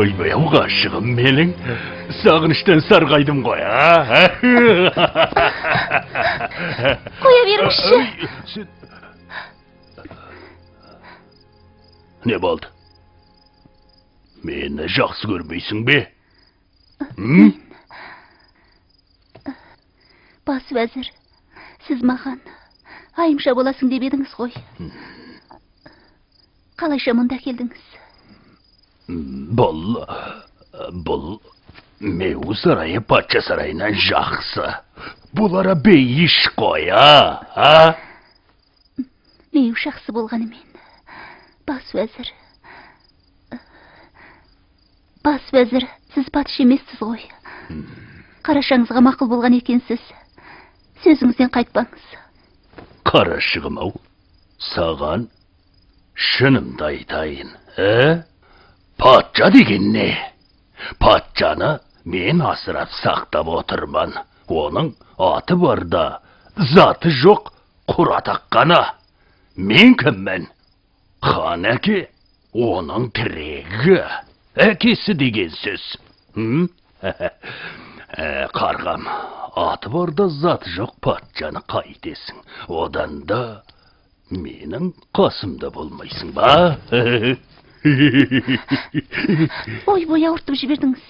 Ойбай, ау, ғашығым менің. Сағыныштан сарғайдым ғой, а? Қоя беріңізші. Не болды? Мені жақсы көрмейсің бе? Бас уәзір, сіз маған айымша боласың деп едіңіз ғой. Қалайша мұнда келдіңіз? Бұл Меу сарайы патша сарайынан жақсы. Бұл ара бейіш қой, а? Меу жақсы болғанымен, бас уәзір. Бас уәзір, сіз патша емессіз ғой. Қарашаңызға мақұл болған екенсіз. Сөзіңізден қайтпаңыз. Қарашығым ау, саған шынымды айтайын, ә? Патша деген не? Патшаны мен асырап сақтап отырмын. Оның аты бар да, заты жоқ, құр атақ қана. Мен кіммін? Хан әке, оның тірегі, әкесі деген сөз. Қарғам, аты бар да заты жоқ патшаны қайтесің. Одан да менің қасымда болмайсың ба? Ой, бой, ауыртып жібердіңіз.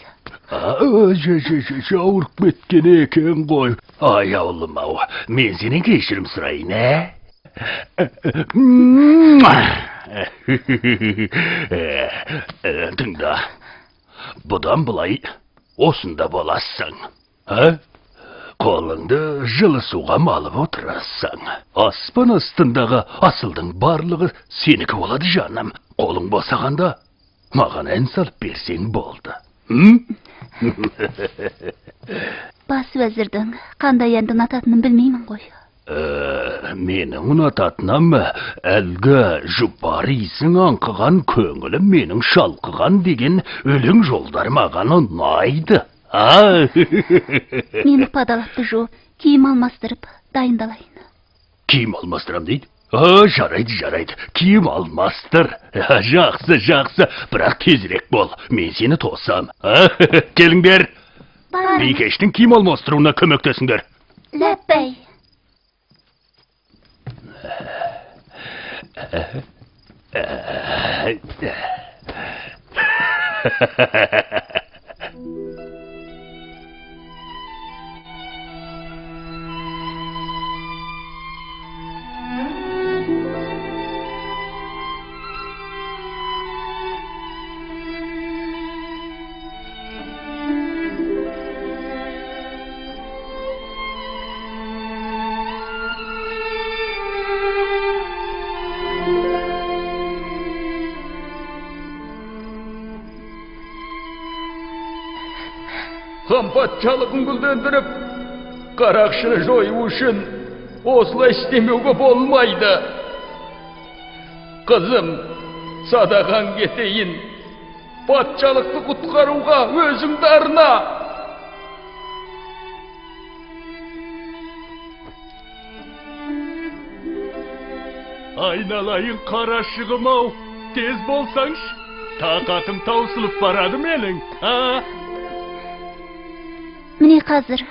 Ауырып кеткен екен ғой. Аяулым ау, мен сенен кешірім сұрайын, ә? Тыңда, бұдан былай осында боласың. Қолыңды жылы суға малып отырасың. Аспан астындағы асылдың барлығы сенікі болады, жаным. Қолың босағанда маған ән салып берсең болды. Бас уәзірдің қандай әнді ұнататынын білмеймін ғой. Менің ұнататыным әлгі жұпар иісің аңқыған көңілім менің шалқыған деген өлең жолдар маған ұнайды. Мені падалапты жуып, киім алмастырып, дайындалайын. Киім алмастырам дейді? Жарайды, жарайды, киім алмастыр. Жақсы, жақсы, бірақ тезірек бол, мен сені тосам. Келіңдер, бикештің киім алмастыруына көмектесіңдер. Ләппәй. Хан патшалығын гүлдендіріп, қарақшыны жою үшін осылай істемеуге болмайды. Қызым, садағаң кетейін, патшалықты құтқаруға өзіңді арна. Айналайын қарашығым ау, тез болсаңшы, тақатым таусылып барады менің, а? Міне қазір.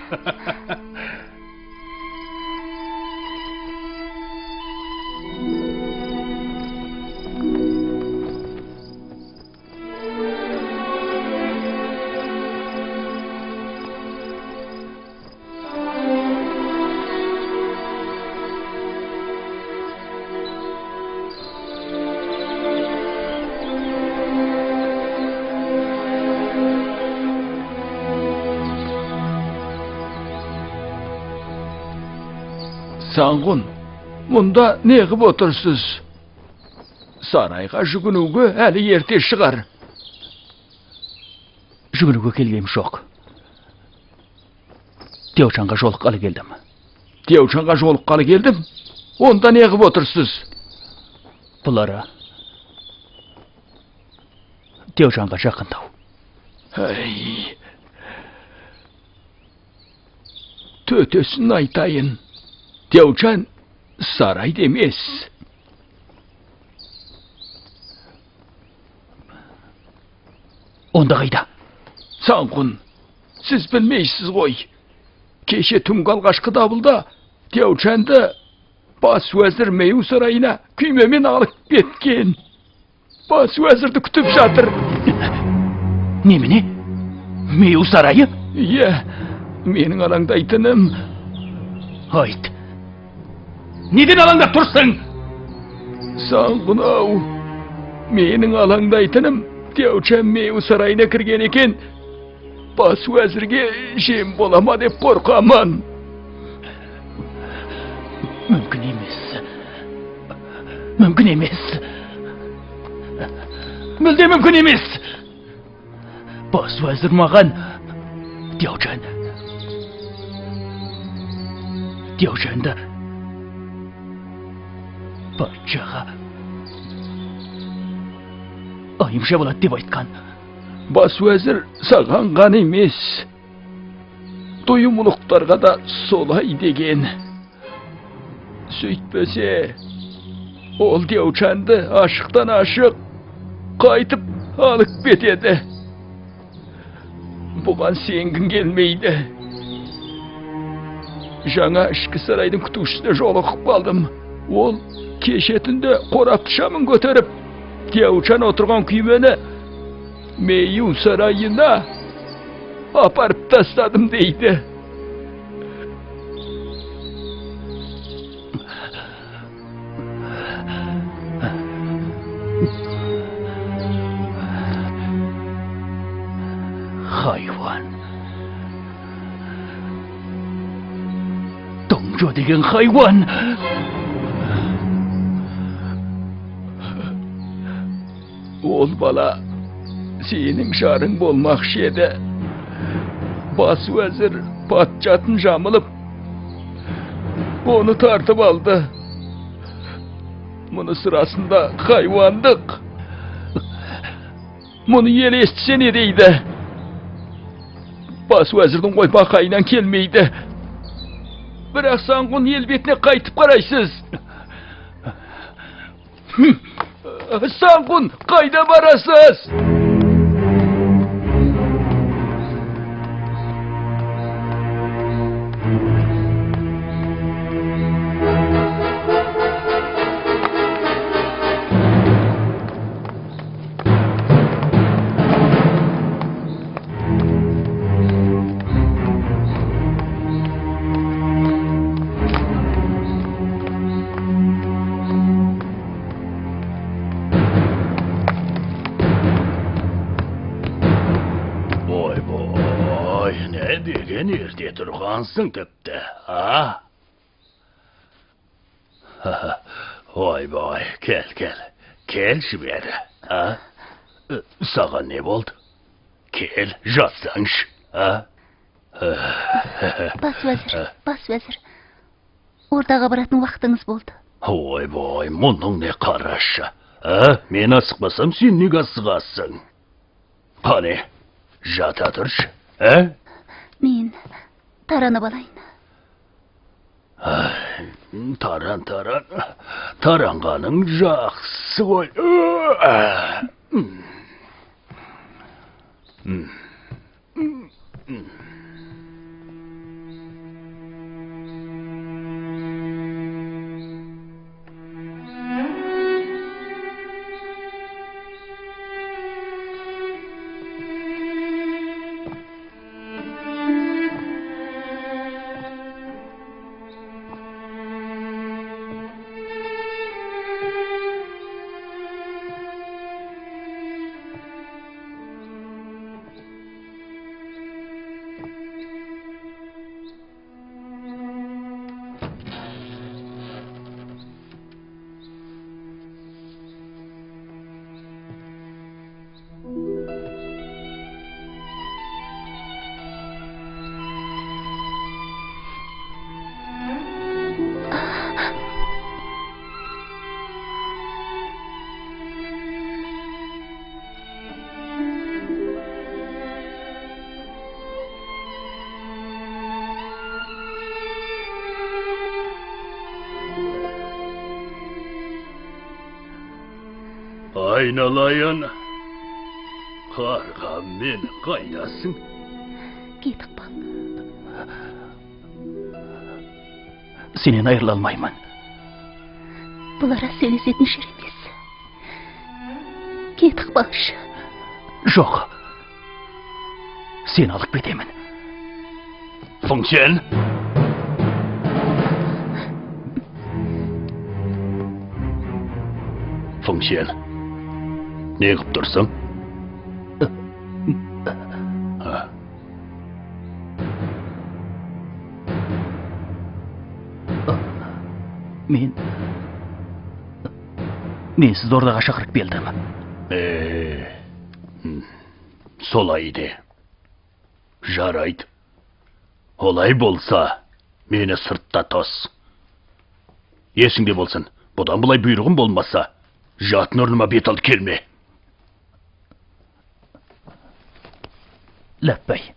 Саңғұн, мұнда неғып отырсыз? Сарайға жүгінуге әлі ерте шығар. Жүгінуге келгем жоқ. Теушанға жолыққалы келдім. Теушанға жолыққалы келдім? Онда неғып отырсыз? Бұлары Теушанға жақындау. Әй, төтесін айтайын. Теушан сарайда емес. Онда қайда? Саңғұн, сіз білмейсіз ғой. Кеше түнгі алғашқы дабылда Дяучанды бас уәзір Мэйу сарайына күймемен алып кеткен. Бас уәзірді күтіп жатыр. Немене? Мэйу сарайы? Иә, менің алаңдайтыным. Айт. Неден алаңдап тұрсың? Саңғұн ау, менің алаңдайтыным Дяучан Мэйу сарайына кірген екен, бас уәзірге жем бола ма деп қорқамын. Мүмкін емес. Мүмкін емес. Мүлде мүмкін емес. Бас уәзір маған Дяучан. Дяучанды патшаға айымша болады деп айтқан. Бас уәзір саған ғана емес, дойым ұлықтарға да солай деген. Сөйтпесе, ол Дяучанды ашықтан ашық қайтып алып кетеді. Бұған сенгің келмейді. Жаңа ішкі сарайдың күтушісіне жолығып қалдым. Ол кеше түнде қорапты шамын көтеріп, Дяучан отырған күймені Мэйу сарайына апарып тастадым дейді. Хайуан. Доңжо деген хайуан. Ол бала сенің жарың болмақшы еді. Бас уәзір патшатын жамылып, оны тартып алды. Мұнысы расында хайуандық. Мұны ел естісе не дейді? Бас уәзірдің қойпақайынан келмейді. Бірақ Саңғұн ел бетіне қайтып қарайсыз. Саңғұн, қайда барасыз? Тұрғансың тіпті, а? Ойбай, кел, кел, келші бері, а? Саған не болды? Кел, жатсаңшы, а? Бас уәзір, бас уәзір, ордаға баратын уақытыңыз болды. Ойбай, мұның не қарашы, а? Мен асықпасам, сен неге асығасың? Қане, жата тұршы, а? Мен таранып алайын. Таран, таран, таранғаның жақсы ғой. Айналайын, Қарғам мен, қайдасың? Кет, Ықпал. Сенен айырыла алмаймын. Бұл ара сөйлесетін жер емес. Кет, Ықпалшы. Жоқ. Сені алып кетемін. Фыңшен! Фыңшен, не қып тұрсың? Мен сізді ордаға шақырып келдім. Солай де. Жарайды. Олай болса, мені сыртта тос. Есіңде болсын, бұдан бұлай бұйрығым болмаса, жатын орныма бет алды келме. Ләппай.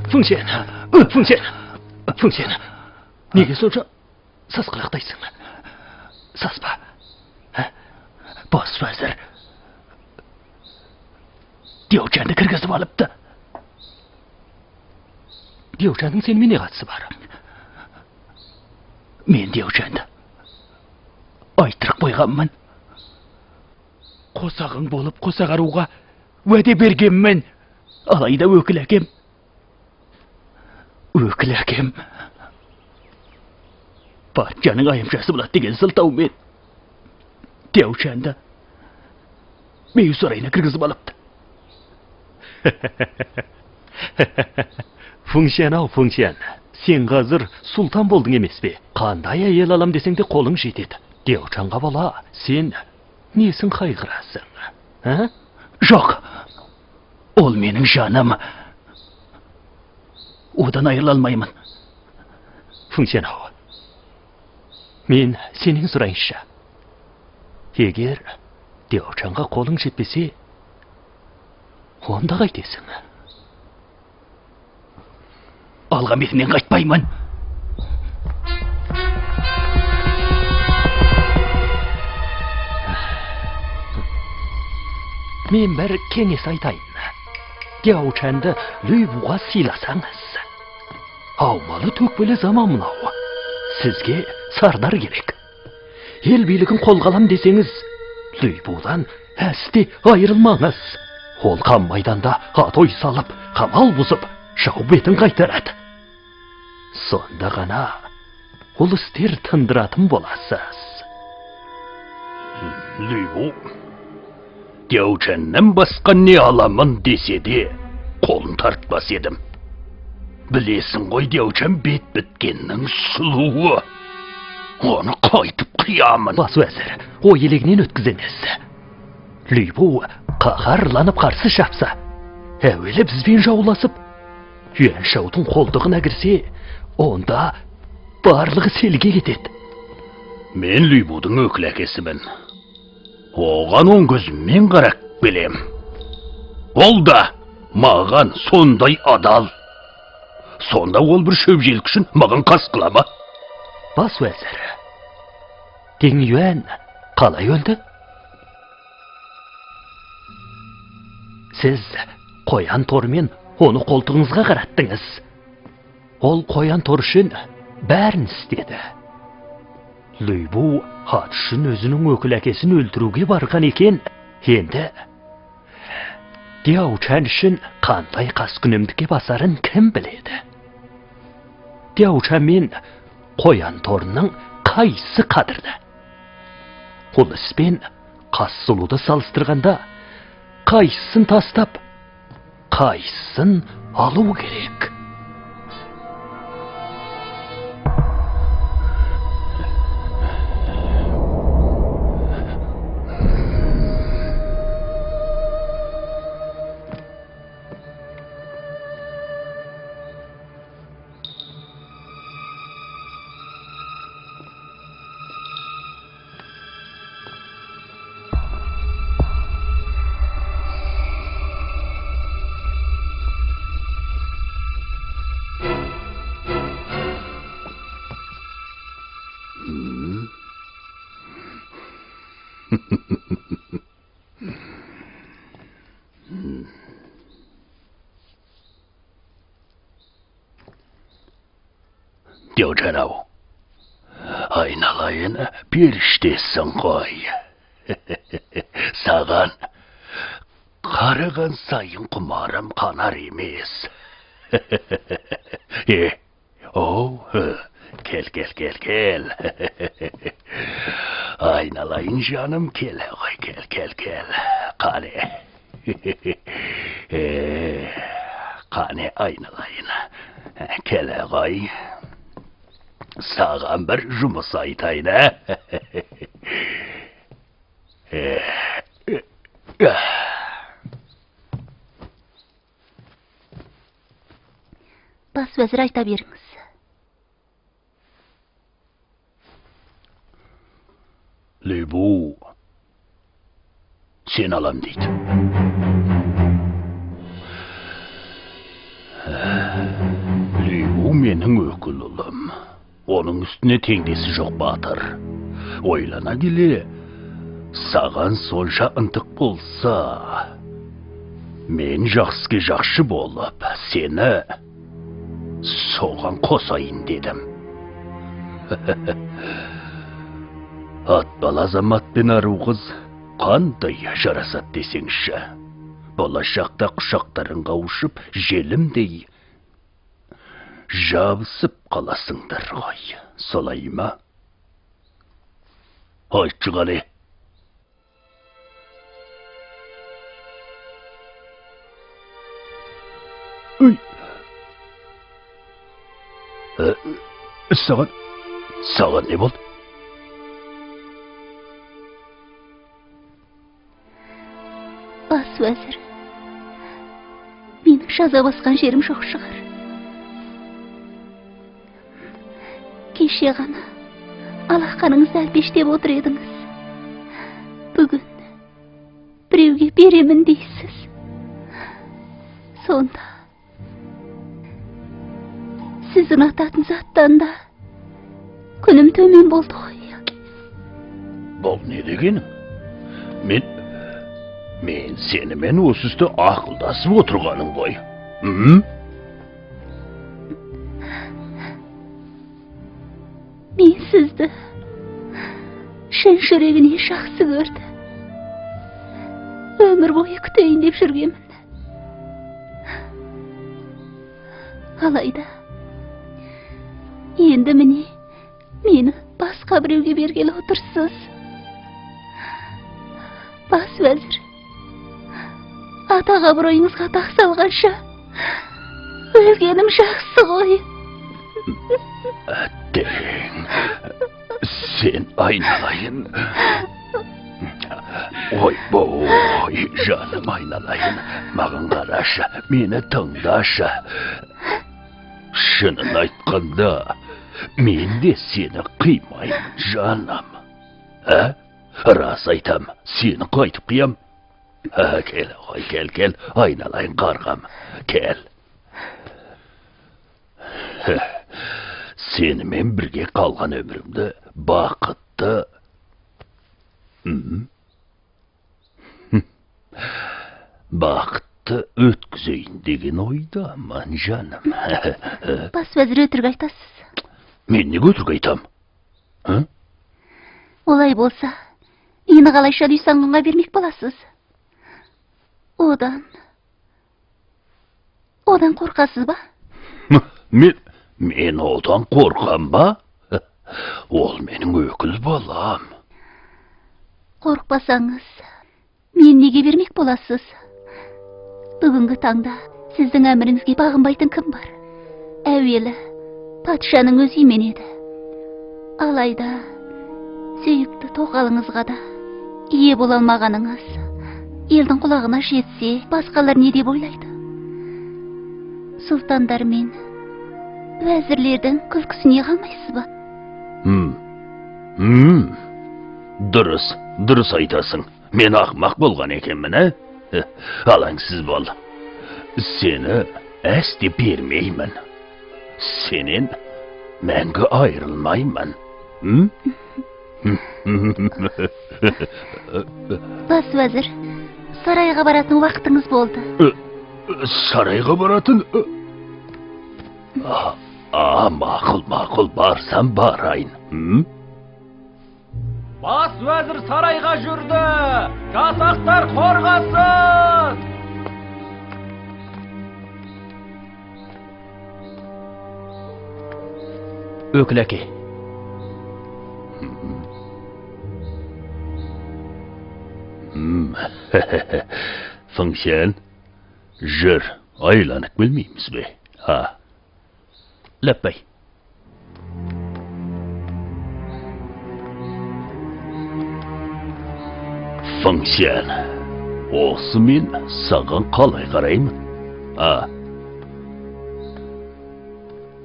Фыңшен, Фыңшен, Фыңшен, неге сонша сасқалақтайсың? Саспа. Бас уәзір Деучанды кіргізіп алыпты. Деучанның сенімен не қатысы бар? Мен Деучанды айттырып қойғанмын. Қосағың болып қосақ аруға уәде бергенмін. Алайда өкіл әкем патшаның айымшасы болады деген сылтаумен Деучанды Мею сарайына кіргізіп алыпты. Фыңшен ау, Фыңшен, сен қазір сұлтан болдың емес пе? Қандай әйел алам десең де қолың жетеді. Деучанға бала, сен несін қайғырасың? Жоқ, ол менің жаным. Одан айырыла алмаймын. Фыңшен ау, мен сенен сұрайыншы. Егер Деучанға қолың жетпесе, онда қайтесің? Алған бетімнен қайтпаймын. Мен бір кеңес айтайын. Деучанды Лүйбуға сыйласаңыз. Аумалы төкпелі заман мынау. Сізге сардар керек. Ел билігін қолға алам десеңіз, Лүйбудан әсте айырылмаңыз. Ол қан майданда атой салып, қамал бұзып, жау бетін қайтарады. Сонда ғана ол істер тындыратын боласыз. Лүйбу, Деучаннан басқа не аламын десе де, қолын тартпас едім. Білесің ғой, Деучан бет біткеннің сұлуы. Оны қайтып қиямын. Бас уәзір, ой елегінен өткіземес. Лүйбу қаһарланып қарсы шапса, әуелі бізбен жауласып, Юаншаудың қолтығына кірсе, онда барлығы селге кетеді. Мен Лүйбудың өкіл әкесімін. Оған оң көзіммен қарап келем. Ол да маған сондай адал. Сонда ол бір шөп желік үшін маған қас қыла ма? Бас уәзір, Дing Юан қалай өлді? Сіз қоян торымен оны қолтығыңызға қараттыңыз. Ол қоян тор үшін бәрін істеді. Лүйбу ат үшін өзінің өкіл әкесін өлтіруге барған екен. Енді Деучан үшін қандай қаскүнемдікке басарын кім біледі? Деучан мен қоян торының қайсы қадірлі? Ол іспен қас сұлуды салыстырғанда қайсысын тастап, қайсысын алу керек? Дәужан ау, айналайын періштесің ғой. Саған қараған сайын құмарым қанар емес. Оу, кел, кел, кел, кел. Айналайын жаным, кел ғой, кел, кел, кел. Қане. Қане айналайын. Келе ғой. Саған бір жұмыс айтайын, ә? Бас уәзір, айта беріңіз. Лүбу, сен алам дейді. Лүбу менің өкіл ұлым. Оның үстіне теңдесі жоқ батыр. Ойлана келе, саған сонша ынтық болса, мен жақсыға жақсы болып, сені соған қосайын дедім. Атбала азамат пен ару қыз қандай жарасат десеңші. Болашақта құшақтарың қауышып, желімдей жабысып қаласыңдар ғой. Солай ма? Айтшы қане. Саған не болды? Бас уәзір, менің жаза басқан жерім жоқ шығар. Кеше ғана алақаныңызды әлпештеп отыр едіңіз. Бүгін біреуге беремін дейсіз. Сонда сіз ұнататын заттан да күнім төмен болды ғой. Бұл не дегенің? Мен сенімен осы істі ақылдасып отырғаным ғой. Мен сізді шын жүрегінен жақсы көрді. Өмір бойы күтейін деп жүргенмін. Алайда енді міне мені басқа біреуге бергелі отырсыз. Бас уәзір, атақ абыройыңызға тақ салғанша өлгенім жақсы ғой. Әттең, сен айналайын. Ойбой, жаным айналайын, маған қарашы, мені тыңдашы. Шынын айтқанда, мен де сені қимаймын, жаным. Ә? Рас айтам, сені қайтып қиям. Кел, ой, кел, кел, айналайын қарғам, кел. Сенімен бірге қалған өмірімді бақытты бақытты өткізейін деген ойдамын, жаным. Бас уәзір, өтірік айтасыз. Мен неге өтірік айтам? Олай болса, мені қалайша Лүйсанғынға бермек боласыз? Одан қорқасыз ба? Мен одан қорқам ба? Ол менің өкіл балам. Қорықпасаңыз, мен неге бермек боласыз? Бүгінгі таңда сіздің әміріңізге бағынбайтын кім бар? Әуелі патшаның өзі именеді. Алайда сүйікті тоқалыңызға да ие бола алмағаныңыз елдің құлағына жетсе, басқалар не деп ойлайды? Сұлтандар мен уәзірлердің күлкісіне қалмайсыз ба? Дұрыс, дұрыс айтасың. Мен ақымақ болған екенмін, ә? Алаңсыз бол. Сені әсте бермеймін. Сенен мәңгі айырылмаймын. Бас уәзір, сарайға баратын уақытыңыз болды. Сарайға баратын? А, мақұл, мақұл, барсам барайын. Бас уәзір сарайға жүрді. Жасақтар қорғасын! Өкіл әке. Фыңшен, жүр, айланып келмейміз бе? А? Ләппай. Фыңшен, осы мен саған қалай қараймын? А?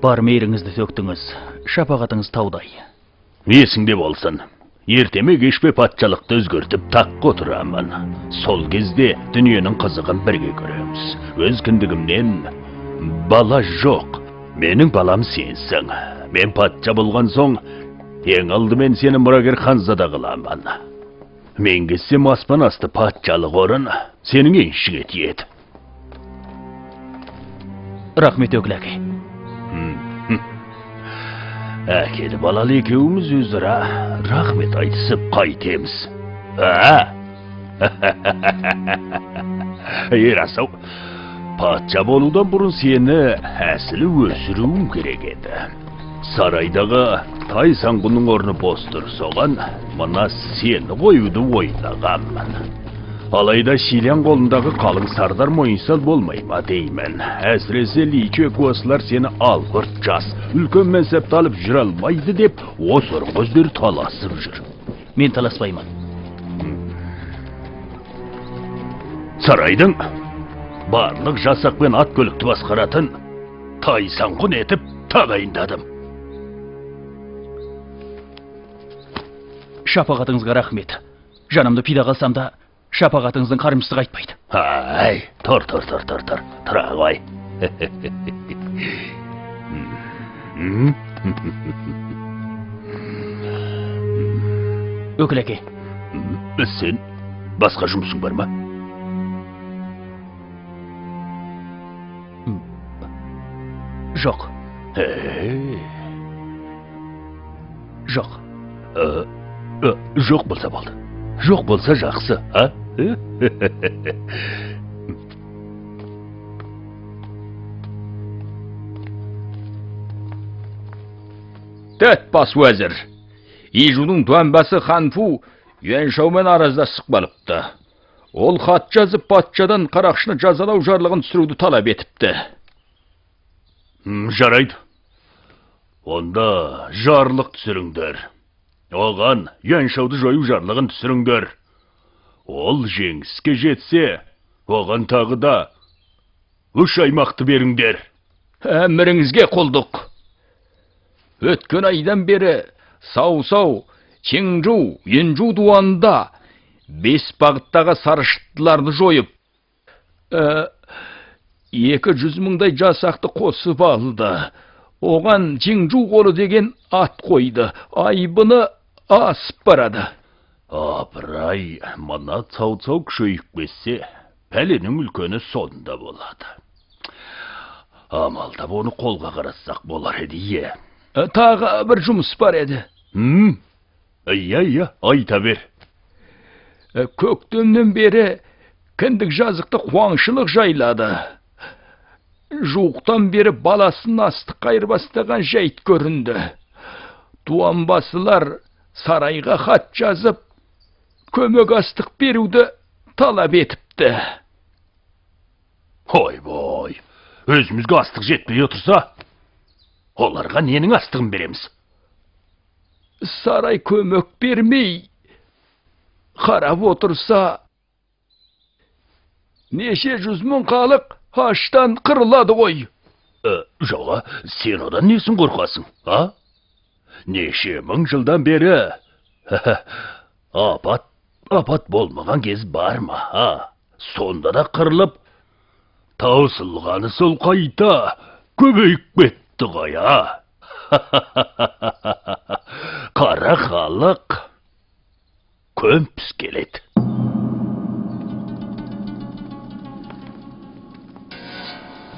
Бар мейіріңізді төктіңіз, шапағатыңыз таудай. Есіңде болсын. Ертеме кешпе патшалықты өзгертіп таққа отырамын. Сол кезде дүниенің қызығын бірге көреміз. Өз кіндігімнен бала жоқ. Менің балам сенсің. Мен патша болған соң, ең алдымен сені мұрагер ханзада қыламын. Мен кетсем аспан асты патшалық орын сенің еншіңе тиеді. Рахмет, өкіл әке. Әкелі балалы екеуміз өзара рахмет айтысып қайтеміз. А? Ерасау, патша болудан бұрын сені әсілі өсіруім керек еді. Сарайдағы Тайсаңғұнның орны бос тұр, соған мына сені қоюды ойлағанмын. Алайда Шилян қолындағы қалың сардар мойынсал болмай ма деймін. Әсіресе Личе Куасылар сені алғырт жас, үлкен мәнсапты алып жүре алмайды деп осы орынға өздері таласып жүр. Мен таласпаймын. Сарайдың барлық жасақ пен ат көлікті басқаратын Тайсаңғұн етіп тағайындадым. Шапағатыңызға рахмет. Жанымды пида қалсам да, шапағатыңыздың қарымшысы қайтпайды. Ай, тұр, тұр, тұр, тұр, тұр, тұра ғой. Өкіл әке. Сен басқа жұмысың бар ма? Жоқ. Жоқ. Жоқ болса болды. Жоқ болса жақсы, а? Дәт бас уәзір, Ижудың дуанбасы Ханфу Юаншаумен араздасып қалыпты. Ол хат жазып патшадан қарақшыны жазалау жарлығын түсіруді талап етіпті. Жарайды. Онда жарлық түсіріңдер. Оған Юаншауды жою жарлығын түсіріңдер. Ол жеңіске жетсе, оған тағы да 3 аймақты беріңдер. Әміріңізге құлдық. Өткен айдан бері Сау-Сау, Чеңжу, Юнжу дуанында 5 бағыттағы сарышттыларды жойып, 200 мыңдай жасақты қосып алды. Оған Чеңжу қолы деген ат қойды. Айбыны асып барады. Апырай, мына Цау-Цау күшейіп кетсе, пәленің үлкені сонда болады. Амалдап оны қолға қаратсақ болар еді, е. Тағы бір жұмыс бар еді. Иә, иә, айта бер. Көктемнен бері кіндік жазықты қуаңшылық жайлады. Жуықтан бері баласын астыққа айырбастаған жайт көрінді. Дуанбасылар сарайға хат жазып, көмек астық беруді талап етіпті. Ой-бой, өзімізге астық жетпей отырса, оларға ненің астығын береміз? Сарай көмек бермей, қарап отырса, неше жүз мың халық аштан қырылады ғой. Жоға, сен одан несін қорқасың, а? Неше мың жылдан бері апат болмаған кез бар ма, а? Сонда да қырылып, таусылғаны сол қайта көбейіп кетті ғой, а? Қара халық көмпіс келеді.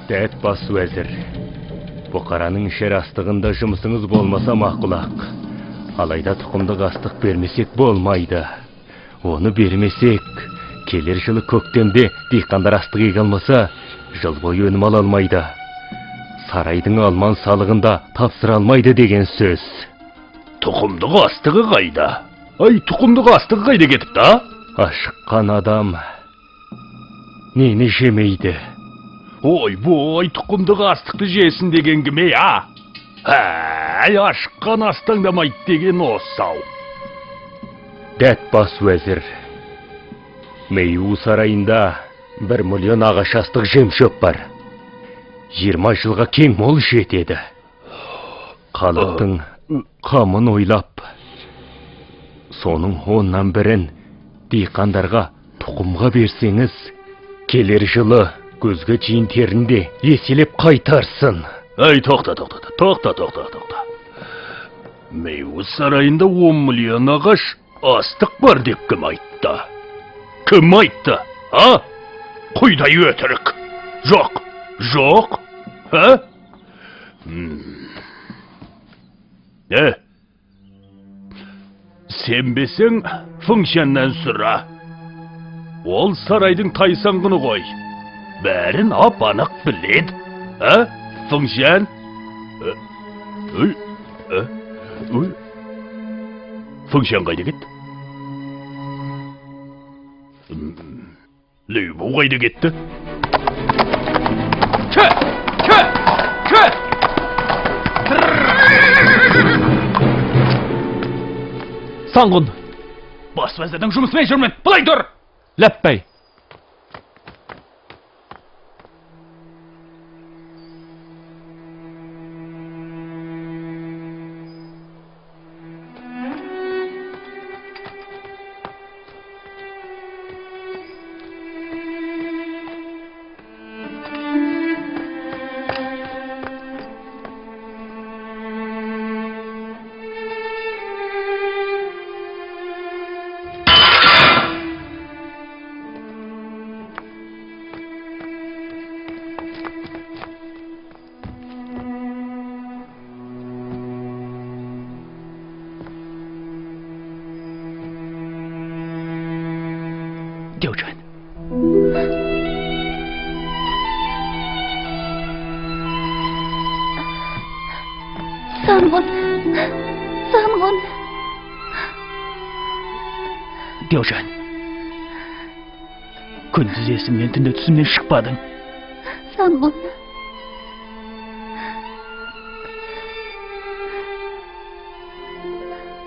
Дәт бас уәзір, Бұқараның ішер астығында жұмысыңыз болмаса мақұл-ақ. Алайда тұқымдық астық бермесек болмайды. Оны бермесек, келер жылы көктемде диқандар астық еге алмаса, жыл бойы өнім ала алмайды. Сарайдың алман салығын да тапсыра алмайды деген сөз. Тұқымдық астығы қайда? Ай, тұқымдық астығы қайда кетіпті, а? Ашыққан адам нені жемейді? Ой-бой, тұқымдық астықты жесін деген кім, ей, а? Әй, ашыққан ас таңдамайды деген осы-ау. Дәт бас уәзір, Мэйу сарайында 1 миллион ағаш астық жемшөп бар. 20 жылға кең мол жетеді. Халықтың қамын ойлап, соның 10-нан бірін диқандарға тұқымға берсеңіз, келер жылы көзге жиын терінде еселеп қайтарсын. Әй, тоқта, тоқта, тоқта, тоқта, тоқта. Мэйу сарайында 10 миллион ағаш астық бар деп кім айтты? Кім айтты, а? Құйдай өтірік. Жоқ, жоқ, а? Сенбесең, Фыңшаннан сұра. Ол сарайдың тайсаңғыны ғой. Бәрін ап-анық біледі. А, Фыңшан? Фыңшан қайда кетті? Лүйбу қайда кетті? Чө! Чө! Чө! Саңғын! Бас уәзірдің жұмысымен жүрмін! Былай тұр! Ләппәй! Дәужан. Санғын, Санғын. Дәужан. Күндіз есімнен, түнде түсімнен шықпадың. Санғын.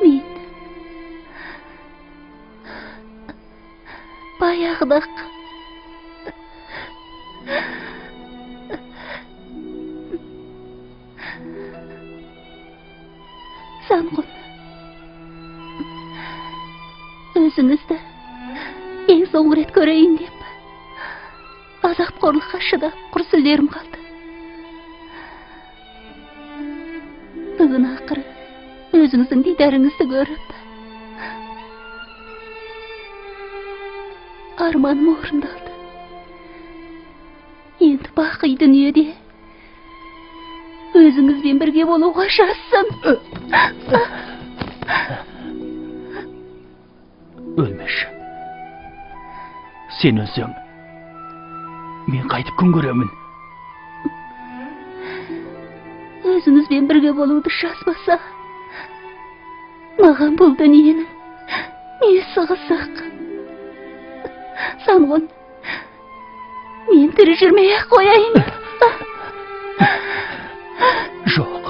Мен баяғыда-ақ Санғын, өзіңізді ең соңғы рет көрейін деп азап қорлыққа шыдап құр сүлдерім қалды. Бүгін ақыры өзіңіздің дидарыңызды көріп, арманым орындалды. Енді бақи дүниеде өзіңізбен бірге болуға жазсын. Өлмеші. Сен өлсең, мен қайтып күн көремін. Өзіңізбен бірге болуды жазбаса, маған бұл дүниенің несі қызық? Санғын, мен тірі жүрмей-ақ қояйын. Жоқ.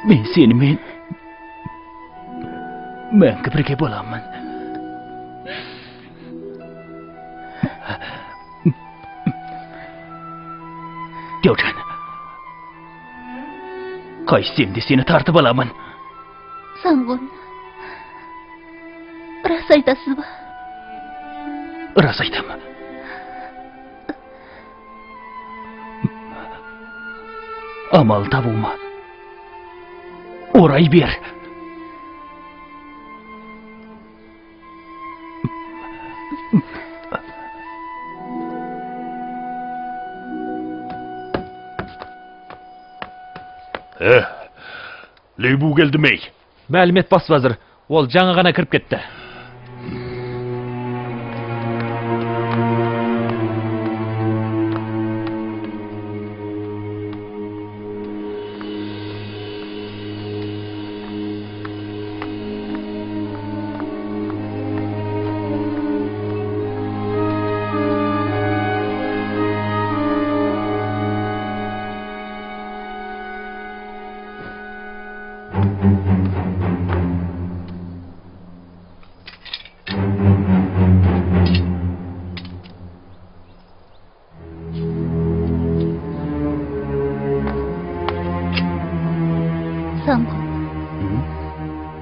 Мен сенімен мәңгі бірге боламын. Дәужан, қайтсем де сені тартып аламын. Санғын, рас айтасыз ба? Рас айтамын. Амал табуыма орай бер. Лүйбу келді ме? Мәлімет бас уәзір, ол жаңа ғана кіріп кетті.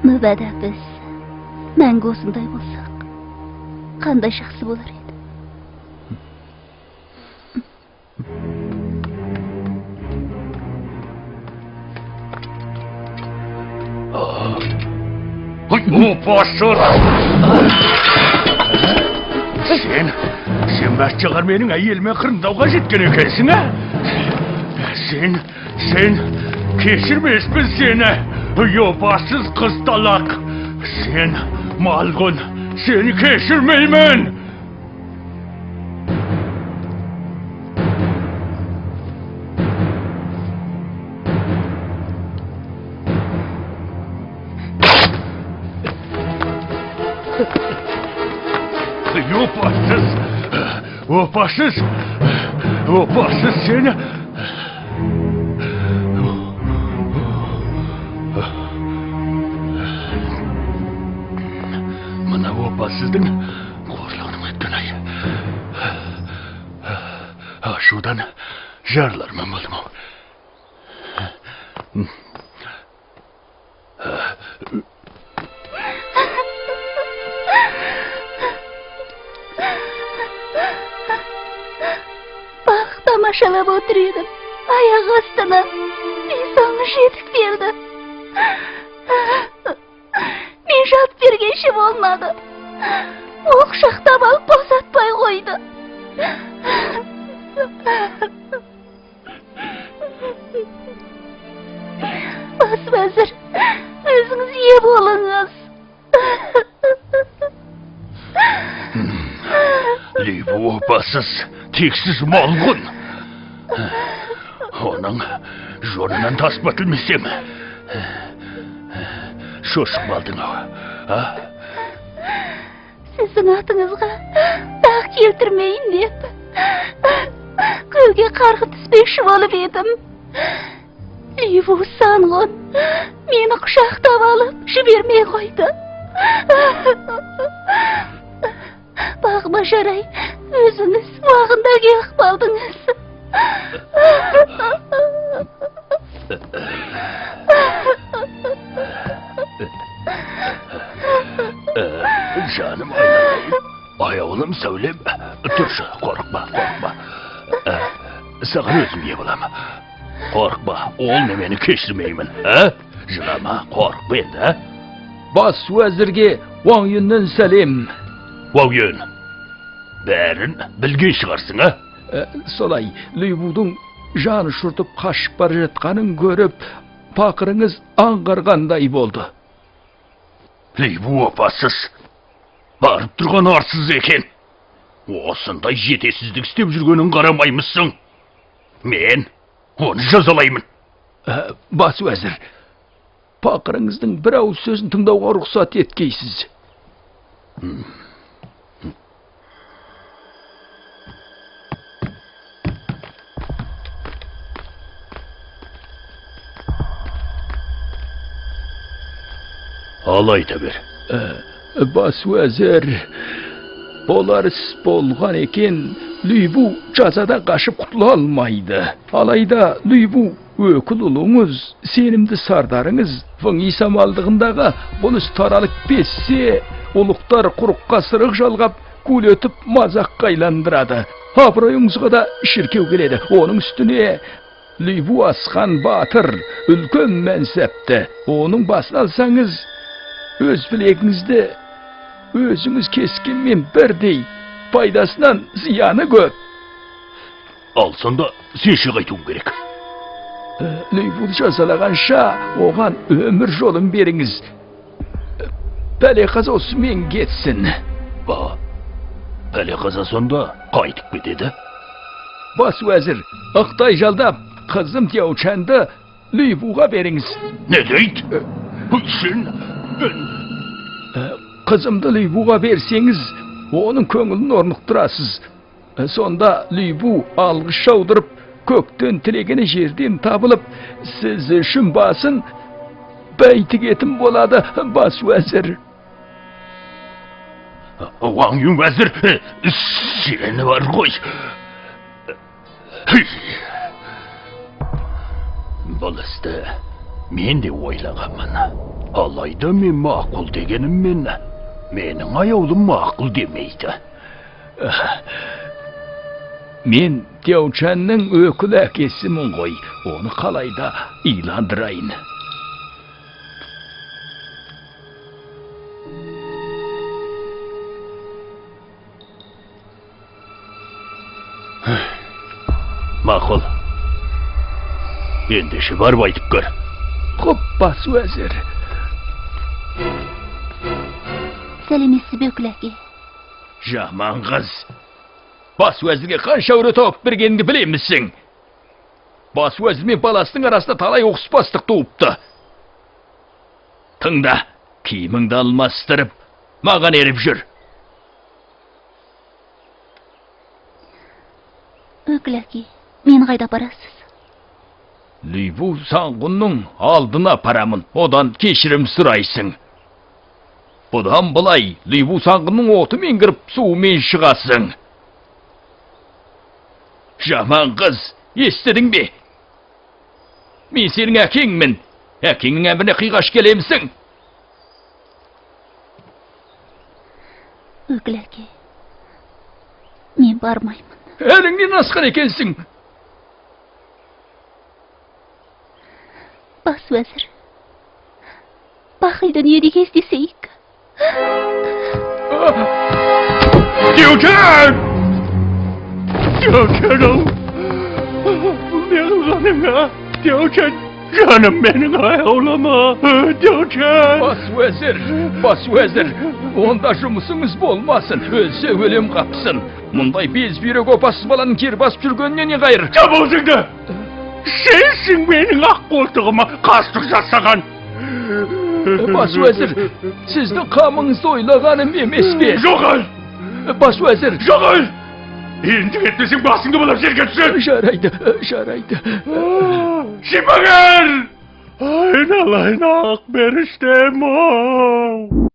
Мүбада біз мәңгі осындай болсақ, қандай жақсы болар еді. Опасыз! Сен бәтшағар менің әйеліме қырындауға жеткен екенсің, ә? Сен кешірмеспін сені! Опасыз қызталақ! Сен, малғұн, сені кешірмеймін! Опасыз! Опасыз! Опасыз сені! Мына опасыздың қорлығының өткен-ай. Ашудан жарыларман болдым-ау. Бақ тамашалап отыр едім. Аяқ астына бейсаңы жетіп келді. Мен жалт бергенше болмады. Ол құшақтап алып босатпай қойды. Бас уәзір, өзіңіз ие болыңыз. Лүйбу опасыз, тексіз малғұн. Оның жонынан таспа тілмесем. Шошып қалдың-ау, а? Сіздің атыңызға дақ келтірмейін деп көлге қарғып түспекші болып едім. Лүйбу Санғұн мені құшақтап алып жібермей қойды. Бағыма жарай, өзіңіз уағында келіп қалдыңыз. Жаным айналайын, аяулым сәулем, тұршы, қорықпа, қорықпа. Саған өзім ие болам. Қорықпа, ол немені кешірмеймін. Жылама, қорықпа енді. Бас уәзірге Уаң Юннен сәлем. Уаң Юн, бәрін білген шығарсың, а? Солай, Лүйбудың жан ұшыртып қашып бара жатқанын көріп, пақырыңыз аңғарғандай болды. Лүйбу опасыз, барып тұрған арсыз екен. Осындай жетесіздік істеп жүргенін қарамаймысың. Мен оны жазалаймын. Бас уәзір, пақырыңыздың бір ауыз сөзін тыңдауға рұқсат еткейсіз. Ал айта бер. Бас уәзір, болар іс болған екен, Лүйбу жазадан қашып құтыла алмайды. Алайда Лүйбу өкіл ұлыңыз, сенімді сардарыңыз Фың Исамалдығындағы бұл іс таралып кетсе, ұлықтар құрыққа сырық жалғап, көлетіп мазаққа айландырады. Абыройыңызға да шіркеу келеді. Оның үстіне Лүйбу асқан батыр, үлкен мәнсәпті. Оның басын алсаңыз, өз білегіңізді өзіңіз кескенмен бірдей, пайдасынан зияны көп. Ал сонда сен қайтуың керек. Лүйбуды жазалағанша оған өмір жолын беріңіз. Пәле қаза осымен кетсін. Пәле қаза сонда қайтып кетеді? Бас уәзір, ықтай жалдап, қызым Тяучанды Лүйбуға беріңіз. Не дейді? Сен... Қызымды Лүйбуға берсеңіз, оның көңілін орнықтырасыз. Сонда Лүйбу алғыс жаудырып, көктен тілегені жерден табылып, сіз үшін басын бәй тігетін болады, бас уәзір. Ваң Юн уәзір, сені бар ғой. Бұл істі мен де ойлағанмын. Алайда мен мақұл дегеніммен, менің аяулым мақұл демейді. Мен Тяучанның өкіл әкесімін ғой, оны қалайда иландырайын. Мақұл. Ендеше барып айтып көр. Құп, бас уәзір. Сәлеметсіз бе, өкіл әке? Жаман қыз. Бас уәзірге қанша әуре тауып бергеніңді білемісің? Бас уәзір мен баласының арасында талай ұқыспастық туыпты. Тыңда, киіміңді алмастырып, маған еріп жүр. Өкіл әке, мен қайда барасыз? Лүйбу Саңғұнның алдына барамын, одан кешірім сұрайсың. Бұдан былай Лүйбу Саңғұнның отымен кіріп, суымен шығасың. Жаман қыз, естідің бе? Мен сенің әкеңмін. Әкеңнің әміріне қиғаш келемісің? Өкіл әке, мен бармаймын. Әліңнен асқан екенсің. Бас уәзір, бақи дүниеде кездесейік. Тяучан! Тяучан-ау! Бұл не қылғаның, а? Тяучан, жаным менің аяулыма! Тяучан! Бас уәзір, бас уәзір, онда жұмысыңыз болмасын, өлсе өлем қапсын. Мұндай без бүйрек опасыз баланың кер басып жүргеніне не қайыр? Жап аузыңды! Сенсің менің ақ қолтығыма қастық жасаған! Бас уәзір, сіздің қамыңызды ойлағаным емес пе? Жоғал! Бас уәзір! Жоғал! Енді кетпесең басыңды бұлап жерге түсер! Жарайды, жарайды. Шипагер! Айналайын ақ періштем-ау!